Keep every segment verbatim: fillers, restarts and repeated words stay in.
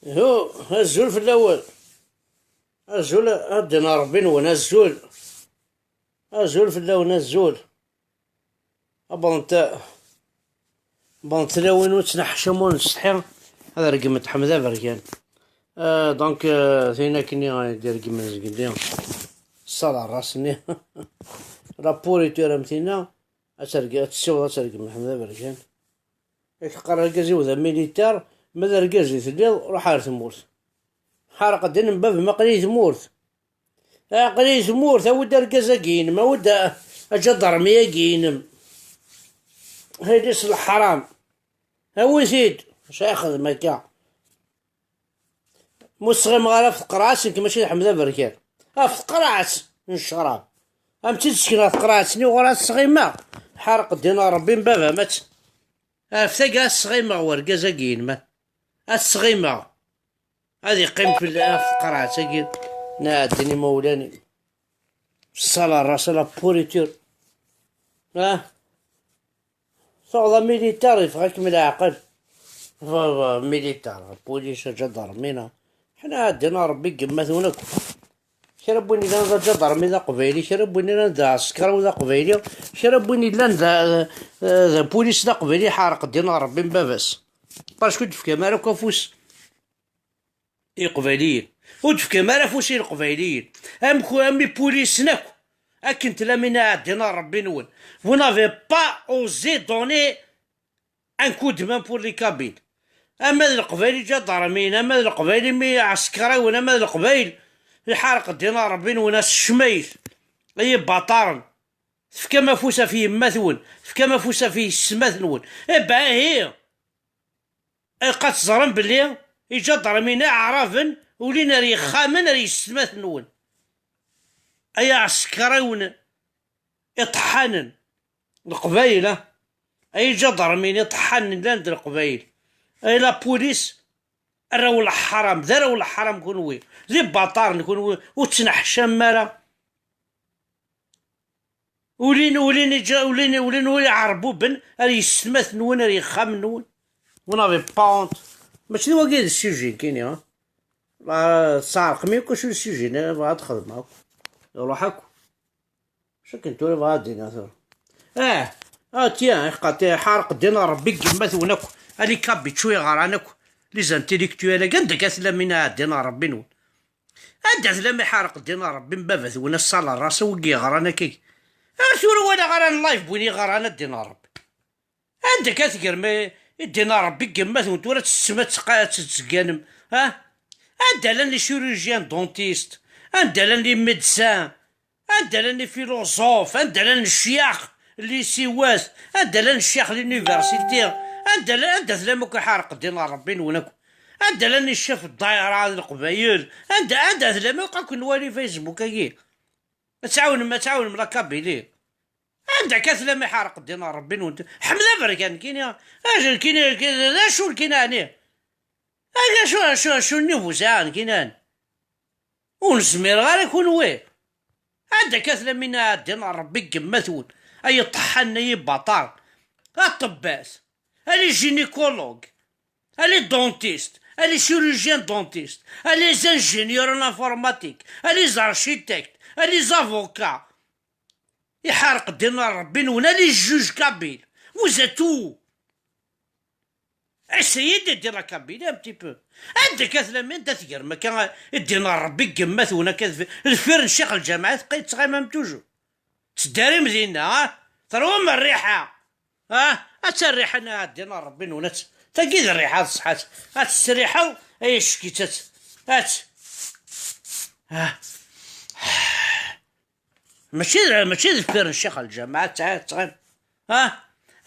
Hu, azul fell-awen. Azul, ad d-ina Ṛebbi-nwen, azul. Azul fell-awen, azul. Wwḍent, wwḍent tlawin ur ttneḥcam ur nsetḥi, ad regment Ḥmed Aberkan. Ah, donc, ah, tin akkenni i d-iregmen zgelli. Ṣṣala ṛṛas-nni. La pourriture am tinna, ad terg-, ad tessiweḍ ad tergem Ḥmed Aberkan. Ak qqar argaz-iw d amilitar, ma d argaz i telliḍ, ruḥ ar tmurt. Ḥareq ddin n bab-m, aql-i di tmurt. Aql-i di tmurt, awi-d argaz-agi-inem, awi-d a-, aǧadarmi-agi-inem. Haylis leḥram. Awi-t-id. Acu ara yexdem akka? Ma ur sɣimeɣ ara ɣef tqerɛet, nekk mačči d Ḥmed Aberkan. Ɣef tqerɛet n ccrab. Am tt-id-sekneɣ tqerɛet-nni uɣur ad sɣimeɣ. Ḥareq ddin n Ṛebbi n baba-m ad tt-, ɣef tagi ad sɣimeɣ wergaz-agi-inem. Ad sɣimeɣ. Ad iqqim fell-, ɣef tqerɛet-agi n ɛeddin imawlan-im. Ṣṣala ṛṛas, la pourriture. Ah. Tuɣeḍ amilitar yeffeɣ-akem leɛqel. Va, va, militar, pulis, aǧadarmi, na. Ḥna ɛeddin a Ṛebbi deg yemma-twen akk. Kra n win illan d aǧadarmi d aqbayli, kra n win illan d aɛeskriw d aqbayli, kra n win illan d, d, d apulis d aqbayli, ḥareq ddin a Ṛebbi n baba-s. Parce que ur d-tefkam ara akk afus i Iqbayliyen. Ur d-tefkam ara afus i Leqbayliyen. Am ku-, am ipulisen akk. Akken tlam ina ɛeddin a Ṛebbi-nwen. Vous n'avez pas osé donner un coup de main pour les Kabyles. Ama d Leqbayel iǧadarmiyen, ama d Leqbayel imi ɛeskriwen, ama d Leqbayel iḥareq ddin a Ṛebbi-nwen, a s-ccmayet, ay ibaṭaren. Tefkam afus ɣef yemma-twen, tefkam afus ɣef yessetma-twen. Eh ben, ihi! Ilaq ad teẓrem belli iǧadarmiyen iɛraben ulin ar yexxamen ar yessetma-twen. Ay aɛsekriwen iṭeḥḥanen, Leqbayel, ah! Ay iǧadarmiyen iṭeḥḥanen llan d Leqbayel. Ay la police, arraw n leḥram, d arraw n leḥram kunwi. D ibaṭaren kunwi, ur ttneḥcamem ara. Ulin, ulin, iǧa-, ulin, ulin, ur iɛerbuben ar yessetma-twen, ar yexxamen-nwen. Vous n'avez pas honte. Mačči d wagi i d ssujet nekkini, ha? La, tesɛerqem yakk acu d ssujet-nni bɣiɣ ad xedmeɣ akk. Iruḥ akk. Acu akken tura bɣiɣ ad d-iniɣ tura? Ah, ah, tiens, iqaṭi, ḥareq ddin a Ṛebbi deg yemma-twen akk. A les Kabyles yeɣran akk. Les intellectuels-agi, anda akka tellam ina ɛeddin a Ṛebbi-nwen? Anda tellam iḥareq ddin a Ṛebbi n baba-twen, a ṣṣala ṛṛas, a wigi yeɣran akkagi. Ar tura walaɣ ara n live n win yeɣran a ddin a Ṛebbi. Anda akka tegrem i, i ddin a Ṛebbi deg yemma-twen, tura tessem ad teqqa-, ad tettgganem, ha? Anda llan les chirurgiens dentistes? Anda llan les médecins? Anda llan les philosophes? Anda llan ccyax, les siwat? Anda llan ccyax, l'université? Anda llan, anda tellam akk iḥareq ddin a Ṛebbi-nwen akk? Anda llan les chefs ddayra n Leqbayel? Anda, anda tellam akk, akk nwali Facebook-agi? Ad tɛawnem, ad tɛawnem la Kabylie. Anda akka tellam iḥareq ddin a Ṛebbi-nwen? Ḥmed Aberkan, kini, acu, kini, kini, d acu, kini, ɛni? Ay, acu, acu, acu n niveau sɛan, kini, ɛni? Ur nezmireɣ ara kunwi. Anda akka tellam ina ɛeddin a Ṛebbi deg yemma-twen? Ay iṭeḥḥanen, ay ibaṭaren. Aṭebbas. A les gynécologues. A les dentistes. A les chirurgiens dentistes. A les ingénieurs en informatique. A les architectes. A les avocats. Iḥareq ddin a Ṛebbi-nwen, a les juges kabyles. Vous êtes où? Essayez d'aider la Kabylie un petit peu. Anda akka tellam, anda tegrem akka, ddin a Ṛebbi deg yemma-twen akka deffir, deffir n ccix lǧameɛ, teqqa-, tettɣimam toujours. Teddarim dinna, ha? Terwam rriḥa. Ha? Ad tt-rriḥa n ɛeddin a Ṛebbi-nwen, ad tt-, tagi d rriḥa d ṣṣeḥḥa. Ad testriḥeḍ, ay ack-itt, ad tt-, ad tt-, ha? Mačči d, mačči deffir n ccix lǧameɛ, ad tt-, ad tettɣim. Ha?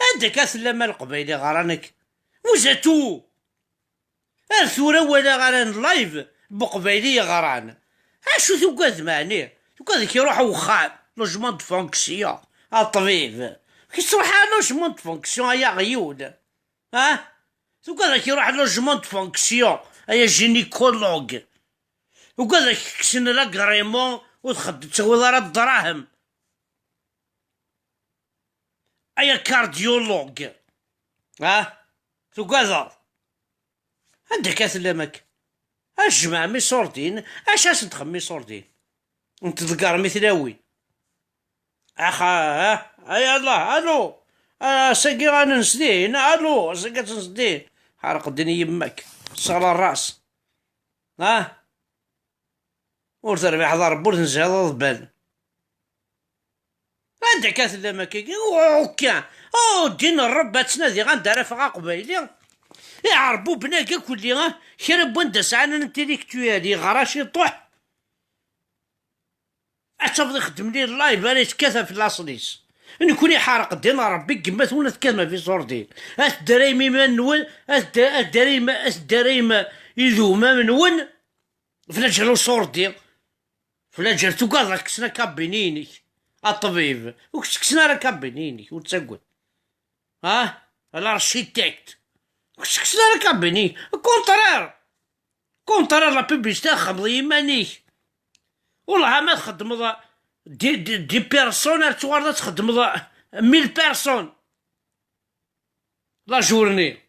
Anda akka tellam a Leqbayel yeɣran akka? Vous êtes où? Ar tura walaɣ ara n live n Uqbayli yeɣran. Acu tugadem ɛni? Tugadem iruḥ wexxam, logement de fonction, a ṭṭbib. Kis truḥ ara logement de fonction, ay aɣyul. Ha? Tugadem iruḥ logement de fonction, ay gynécologue. Ugadeɣ kksen l'agrément ur txeddem, tettawiḍ ara ddrahem. Ay acardiologue. Ha? Tugadeḍ? Anda akka tellam akka? Ad tjemɛem iṣurdiyen, acu ad sen-txemmem iṣurdiyen? N tḍeggarem i tlawin. Axa, ah, ay Allah, anu, ah, ass-agi ad nens din, anu, ass-agi ad tens din. Ḥerq ddin yemma-k, ṣṣala ras. Ah? Ur terbiḥeḍ a Rebbi, ur tenziɛeḍ aḍebbal. Anda akka tellam akkagi? Ukka! Oh, ddin n Rebbi ad ttnadiɣ anda ara ffɣeɣ aqbayli. Iɛerbuben-agi kulli, ah, kra n wanda sɛan intellectuel, yeɣra ciṭuḥ. Ad tafeḍ ixeddem li live ara yettkata fell-asen-is. Nekni ḥerq ddin n Rebbi, gma-twen ad tekkatem ɣef iṣurdiyen. Ad teddarayem iman-nwen, ad tedda-, ad teddarayem, ad teddarayem idumam-nwen. Flaǧel uṣurdi. Flaǧel tugadeḍ ad kksen akabini-inek. A ṭṭbib, ur k-ttekksen ara akabini-inek, ur ttagad. Ah? A l'architecte. Ur k-ttekksen ara akabini. Contraire. Contraire la publicité, txedmeḍ i yiman-ik. Wellah ma txeddmeḍ dix, dix, dix personnes, ar tuɣaleḍ ad txeddmeḍ mille personnes. La journée.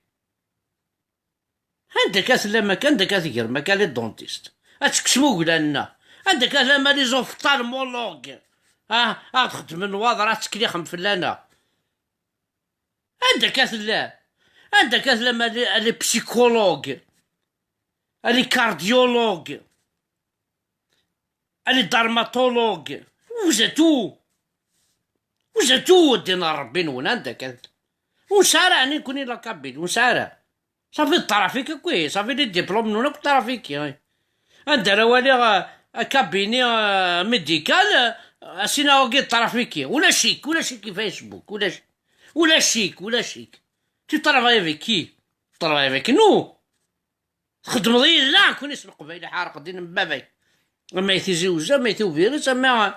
Anda akka tellam akka, anda akka tegrem akka les dentistes? Ad tekksem uglan-nneɣ. Anda akka tellam les ophtalmologues? Ah, ad xeddmen waḍra, ad ttekklixem fell-aneɣ. Anda akka tellam? Anda akka tellam les, les psychologues? Les cardiologues? Les dermatologues, vous êtes où? Vous êtes où, ddin n Rebbi-nwen, anda akka? Ur nesɛi ara ɛni nekni la Kabylie, ur nesɛi ara. Safi d trafic akk, safi les diplômes-nwen akk trafic, eh. Anda ara waliɣ, eh, akabini, eh, médical, eh, asina wagi d trafic, ulac-ik, ulac-ik i Facebook, ulac, ulac-ik, ulac-ik. Tu travailles avec qui? Tu travailles avec nous? Txeddmeḍ-iyi la, kuni s Leqbayel ḥareq ddin n baba-k. Ama i Tizi Uzzu, ama i Tubiret, ama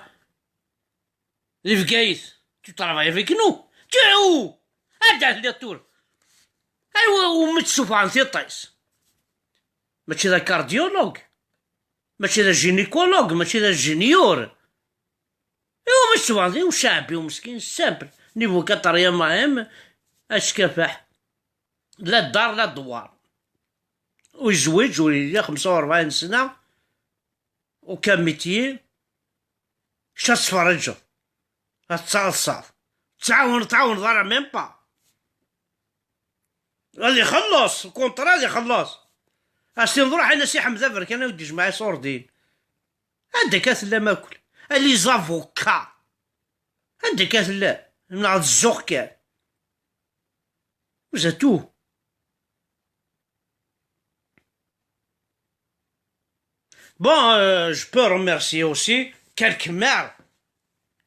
di Bgayet. Tu travailles avec nous. Tu es où? Anda telliḍ tura? Anwa umi d-sufɣen tiṭ-is? Mačči d acardiologue, mačči d agynécologue, mačči d ingénieur. Iwa umi d-sufɣen tiṭ? Uceɛbi umeskin, simple. Niveau quatrième A M, askafaḥ. La ddar, la ddwar. Ur yezwiǧ, ur yelli, xemsa u rebɛin sna, aucun métier, kečč ad tferrǧeḍ, ad tettaḍsaḍ, tɛawen, tɛawneḍ ara même pas. Ad ixelleṣ, contrat ad ixelleṣ. Ad s-tiniḍ ruḥ, in-as i Ḥmed Aberkan ad d-yejmeɛ iṣurdiyen. Anda akka tellam akk? A les avocats. Anda akka tellam? Neɣ d zzux kan? Vous êtes où? Bon, euh, je peux remercier aussi quelques maires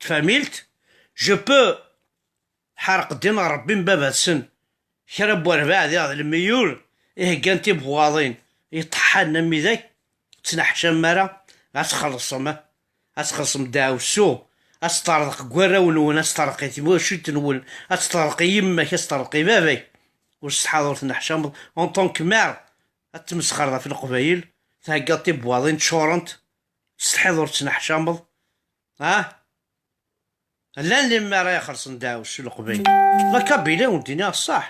de Familt. Je peux, ḥerq ddin n Rebbi n baba-tsen, kra n werbaɛ diɣ d lmiyur, iheggan tibwaḍin, yeṭṭeḥḥan am widak, ttneḥcam ara, ad txellṣem, ad txellṣem ddeɛwessu, ad teṭṭerḍeq deg warraw-nwen, ad teṭṭerḍeq i twacult-nwen, ad teṭṭerḍeq i yemma-k, ad teṭṭerḍeq i baba-k. Ur tessetḥaḍ, ur tenneḥcameḍ. En tant que maire, ad tmesxreḍ ɣef Leqbayel, theggaḍ tibwaḍin ččurent, tessetḥiḍ ur tettneḥcameḍ. Ah? Llan les maires ara ixellṣen ddeɛwessu n Leqbayel. La Kabylie, ur d-iniɣ ṣṣeḥ.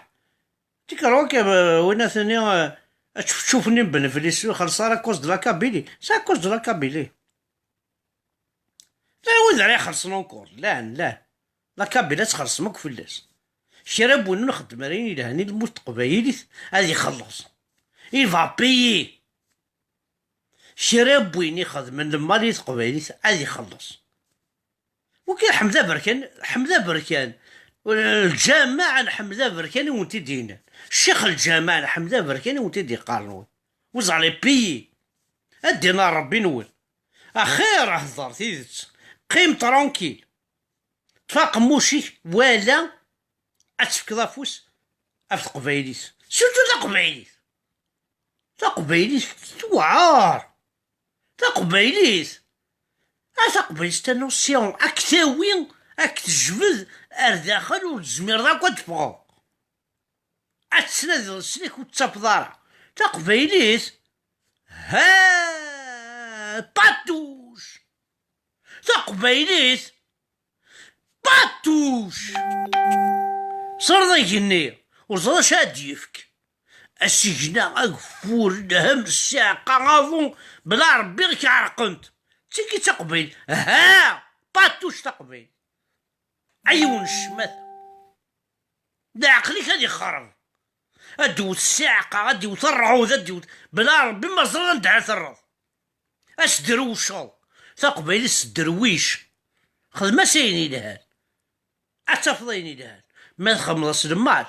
Tikerwa kan, euh, win atni, euh, ačufčuf-nni n Benflis ur ixelleṣ ara à cause de la Kabylie. C'est à cause de la Kabylie. Llan wid ara ixellṣen encore. Llan, llan. La Kabylie ad txellṣem akk fell-as. Kra n win ur nxeddem ara ayen yelhan i lmut n teqbaylit ad ixelleṣ. Il va payer. Kra n win ixedmen lmal i teqbaylit ad ixelleṣ. Wagi Ḥmed Aberkan, Ḥmed Aberkan, lǧameɛ n Ḥmed Aberkan i wen-t-id-yennan. Ccix lǧameɛ n Ḥmed Aberkan i wen-t-id-yeqqaren. Vous allez payer. A ddin n Ṛebbi-nwen. Axir hder tidet. Qqim tranquille. Ṭṭef aqemmuc-ik, wala ad tefkeḍ afus ɣef teqbaylit. Surtout taqbaylit. Taqbaylit tewɛer. Taqbaylit. A taqbaylit, c'est un océan. Ad k-tawi, ad k-tejbed ar daxel, ur tezmireḍ akk ad teffɣeḍ. Ad tettnadiḍ ssnek ur tettafeḍ ara. Taqbaylit, ha, patuc. Taqbaylit, patuc. Ẓriḍ igenni, ur ẓriḍ acu ad d-yefk. Asigna, ageffur, lhem, ssiɛqa, aḍu, bla Rebbi i k-ɛerqent. D tigi d taqbaylit. Ha! Patuc taqbaylit. Ay wen ccmata. Leɛqel-ik ad ixreb. Ad d-iwet ssiɛqa, ad d-iwet rrɛud, ad d-iwet. Bla Rebbi ma ẓriḍ anda ara terreḍ. Asderwceḍ. Taqbaylit s dderwic. Xdem-as ayen yelhan. Ad tafeḍ ayen yelhan. Ma txedmeḍ-as lmal,